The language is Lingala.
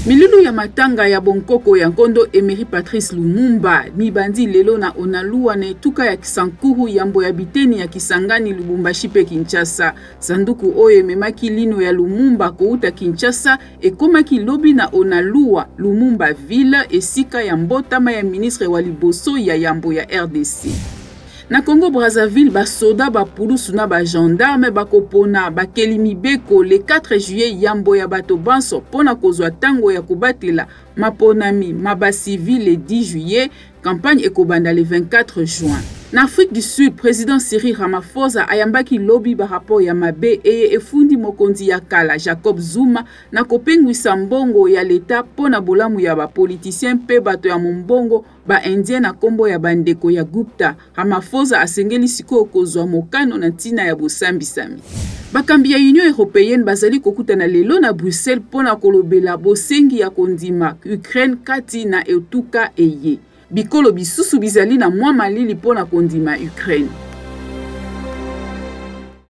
Milulu ya matanga ya bonkoko ya nkondo Emery Patrice Lumumba mibandi lelo na Onalua na etuka ya Kisankuru yambo ya biteni ya Kisangani, Lubumbashi mpe Kinshasa. Sanduku oyo ememaki lino ya Lumumba kouta Kinshasa ekomaki lobi na Onalua, Lumumba ville, esika ya mbotama ya ministre wa liboso ya yambo ya RDC. Na Congo Brazzaville, basoda ba pulusu na ba gendarme bakopona bakeli mibeko le 4 juillet yambo ya bato banso mpo na kozwa ntango ya kobatela maponami ma ba civil le 10 juillet. Campagne ekobanda le 24 juin. Na Afrique du Sud, président Cyril Ramaphosa ayambaki lobi ba rapport ya mabe eye efundi mokonzi ya kala Jacob Zuma na kopengwisa mbongo ya leta mpo na bolamu ya ba politiciens mpe bato ya mombongo ba Indiens na nkombo ya bandeko ya Gupta. Ramaphosa asengeli sikoyo kozwa mokano na ntina ya bosambisami. Bakambi ya Union européenne bazali kokutana lelo na Bruxelles mpo na kolobela bosengi ya kondima Ukraine kati na etuka eye. Bikolo bisusu bizali na mwa malili mpo na kondima Ukraine.